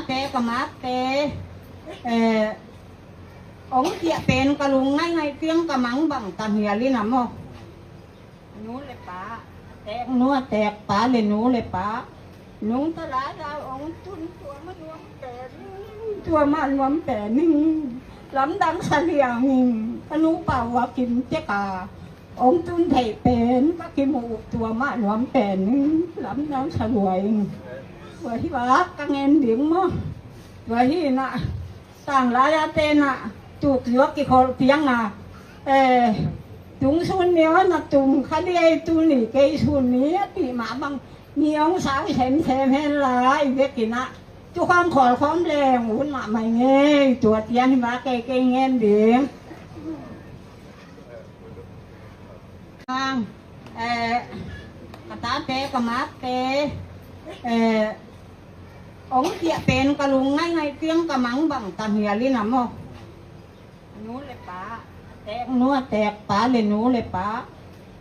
ເຕກະມາເຕ ເອີ ອົງເຕຍເປັນກະລຸງໄງໄງຕຽງກະມັງບັງຕັນເຮຍລິນະມໍ. ນູເລປາ ແຕກນົວແຕກປາເລນູເລປາ ນຸງຕະລາດາວອົງຕຸນຕົວມານວມແປໜຶ່ງ ຕົວມານວມແປໜຶ່ງ ລຳດັງສະເລຍງນິງ ອະນຸປາວະກິນເຈກາ ອົງຕຸນໄທເປັນ ກະກິໝູກ ຕົວມານວມແປໜຶ່ງ ລຳດັງສະລວຍ ຕົວທີ່ວ່າກະແງນດິງມໍ ຕົວທີ່ນະ ຕ່າງລາຍາເຕນະ ຕຸກຍົກກິໂຄຕຽງນະ ເອ ຕຸງຊຸນເນວນະ ຕຸງຄະເດຍຕຸນິເກຍຊຸນເນຍຕິມາບັງ ມີອົງສາວແຊມແຊມແຮນລາຍເວກກິນະ ຈຸຄວາມຂໍຄວາມແລງອຸນນະໄມເງ ຕົວຕຽງທີ່ວ່າເກເກເງນດີ ເອີ ກະຕາເຕກະມາເຕ ເອີ ອົງເຕຍເປັນກະລຸງໄງໄງຕຽງກະມັງບັງຕັນເຮຍລິນະມໍ. ນູເລປາ ແຕກນົວແຕກປາເລນູເລປາ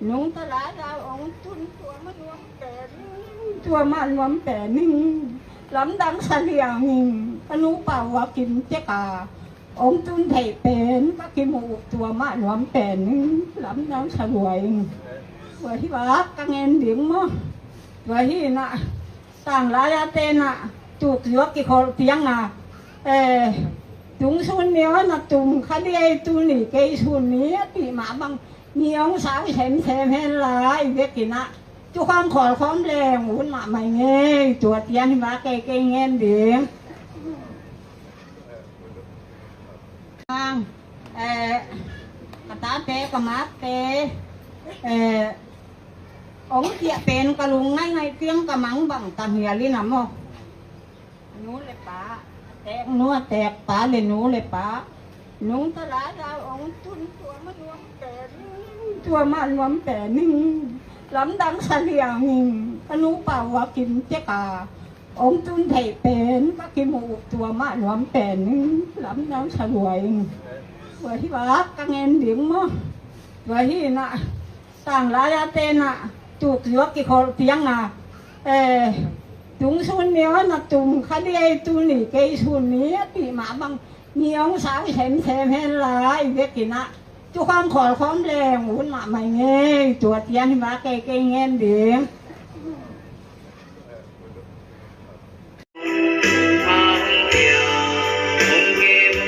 ນຸງຕະລາດາວອົງຕຸນຕົວມານວມແປໜຶ່ງ ຕົວມານວມແປໜຶ່ງ ລຳດັງສະເລຍງນິງ ອະນຸປາວະກິນເຈກາ ອົງຕຸນໄທເປັນ ກະກິໝູກ ຕົວມານວມແປໜຶ່ງ ລຳດັງສະລວຍ ຕົວທີ່ວ່າກະແງນດິງມໍ ຕົວທີ່ນະ ຕ່າງລາຍາເຕນະ ຕຸກຍົກກິໂຄຕຽງນະ ເອ ຕຸງຊຸນເນວນະ ຕຸງຄະເດຍຕຸນິເກຍຊຸນເນຍຕິມາບັງ ມີອົງສາວແຊມແຊມແຮນລາຍເວກກິນະ ຈຸຄວາມຂໍຄວາມແລງອຸນນະໄມເງ ຕົວຕຽງທີ່ວ່າເກເກເງນດີ ເອີ ກະຕາເຕກະມາເຕ ເອີ ອົງເຕຍເປັນກະລຸງໄງໄງຕຽງກະມັງບັງຕັນເຮຍລິນະມໍ. ນູເລປາ ແຕກນົວແຕກປາເລນູເລປາ ນຸງຕະລາດາວອົງຕຸນຕົວມານວມແປໜຶ່ງ ຕົວມານວມແປໜຶ່ງ ລຳດັງສະເລຍງນິງ ອະນຸປາວະກິນເຈກາ ອົງຕຸນໄທເປັນ ກະກິໝູກ ຕົວມານວມແປໜຶ່ງ ລຳດັງສະລວຍ ຕົວທີ່ວ່າກະແງນດິງມໍ ຕົວທີ່ນະ ຕ່າງລາຍາເຕນະ ຕຸກຍົກກິໂຄຕຽງນະ ເອີ ຕຸງຊຸນເນວນະ ຕຸງຄະເດຍຕຸນິເກຍຊຸນເນຍຕິມາບັງ ມີອົງສາວແຊມແຊມແຮນລາຍເວກກິນະ ຈຸຄວາມຂໍຄວາມແລງອຸນນະໄມເງ ຕົວຕຽງທີ່ວ່າເກເກເງນດີ.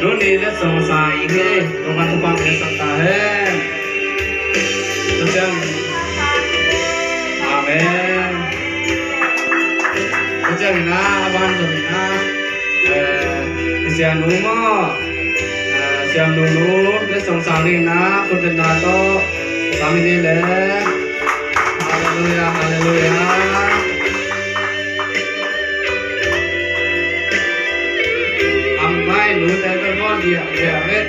ລຸ້ນນີ້ເລກສອງສາມເດ້ ຕົວມັນຕົວປັງເປັນສັດຕາແຮງ ຕົວເຈົ້າ ອາເມນ ຕົວເຈົ້ານີ້ນະ ອາບານຕົວນີ້ນະ ເອີ ເຊຍໜູມໍ ເອີ ເຊຍໜູໜູ ເລກສອງສາມນີ້ນະ ຄຸນເປັນນາໂຕ ສາມີນີ້ແຫຼະ ຮາເລລູຢາ ຮາເລລູຢາ. ອາເມນ ໜູແຕ່ເປັນບ່ອນດຽວ ດຽວເວດ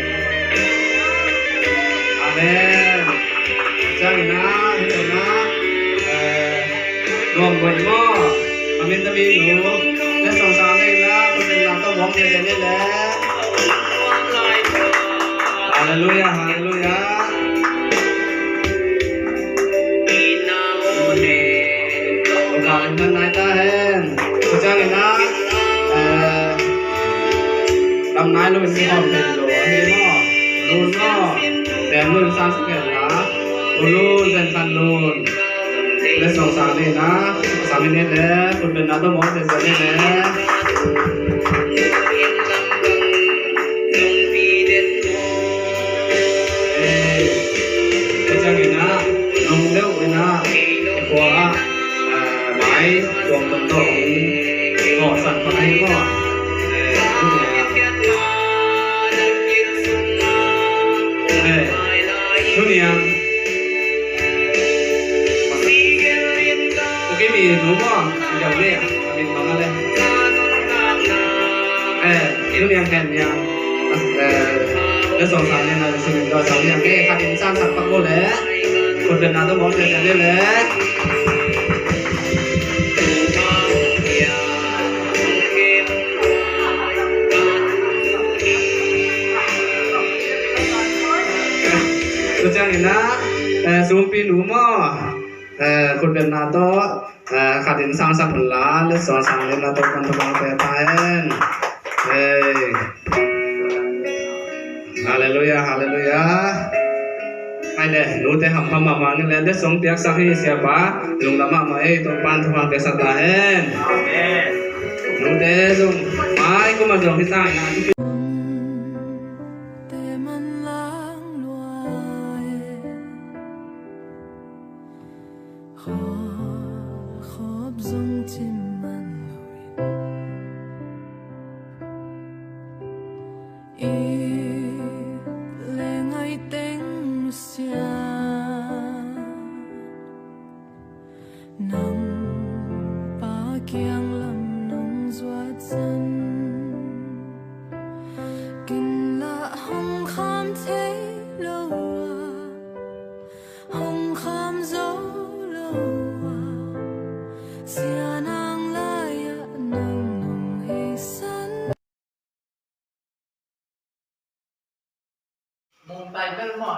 ອາເມນ ຈັງນະ ເຫັນນະ ເອີ ລວມໄວ້ໝໍ ອາເມນ ຕະມີໜູ ແລະ ສອງສາວເອງນະ ເພິ່ນເປັນນາງຕ້ອງຮ້ອງເພງນີ້ແຫຼະ ຮາເລລູຢາ ຮາເລລູຢາ. ໂອກາດເງິນນາຍຕາແຮງ ຜູ້ຈ້າງເງິນນາ ເອີ ດຳນາຍລຸນຂອງເປັນໂລອັນນີ້ເນາະ ລຸນເນາະ ແປດໝື່ນສາມສິບແປດລະ ລຸນເປັນພັນລຸນ ແລະ ສອງສາມນີ້ນະ ສາມເຮັດແລ້ວ ຄົນເປັນນາຕ້ອງມອງເປັນສາມເຮັດແລ້ວ ເອີ ເຮັດຈັ່ງນີ້ນະ ລົງເລັວໄວ້ນະ ຂົວ ອ່າ ໄມ້ ຕົງຕົງຕົງ ກໍສັ່ນໄປກໍ ເອີ ເອີ ທຸນຽງ ໂອເຄ ມີໜູບໍ່? ດຽວເລຍ ມີມາແລ້ວ ເອີ ທຸນຽງແຜ່ນຍາງ ເອີ ແລະ ສອງສາມນີ້ນະ ສະເມັນກໍສາມຢ່າງເດ້ ຄັນເຫັນສ້າງສັກປັກໂບແລະ ຄົນເປັນນາຕ້ອງບອກເທື່ອກັນເດ້ແລະ ໂຕຈັ່ງນີ້ນະ ເອີ ສູງປີໜູໝໍ ເອີ ຄົນເປັນນາຕ້ອງ ອ່າ ຂັດເຫັນສ້າງສັກຜົນລະ ແລະ ສອນສ້າງເຫຼັ້ນລະຕົກກັນທະບາງແປຕາແຮນ. ເອີ ຮາເລລູຢາ ຮາເລລູຢາ. ໃຫ້ແລ ໜູແຕ່ຫຳພະມາມານີ້ແລ ແລະ ຊົງຕຽກສັກຮີເສຍປາ ລຸງລະມະມາເອ ຕົກປັນທະບາງແປສັກຕາແຮນ. ໜູແຕ່ລຸງ ໄປກໍມາຈອງທີ່ສ້າງນາ ແຕ່ມັນລາງລວຍ ຂໍຂອບຊົງຈິມມັນລຸຍ ອີແລງໄອເຕັງເຊຍ ນຳປາກຽງລຳນົງສວດສັນ ກິນລະຫົງຄອມເທໂລວາ ມຸມໄປເບິ່ງໝໍ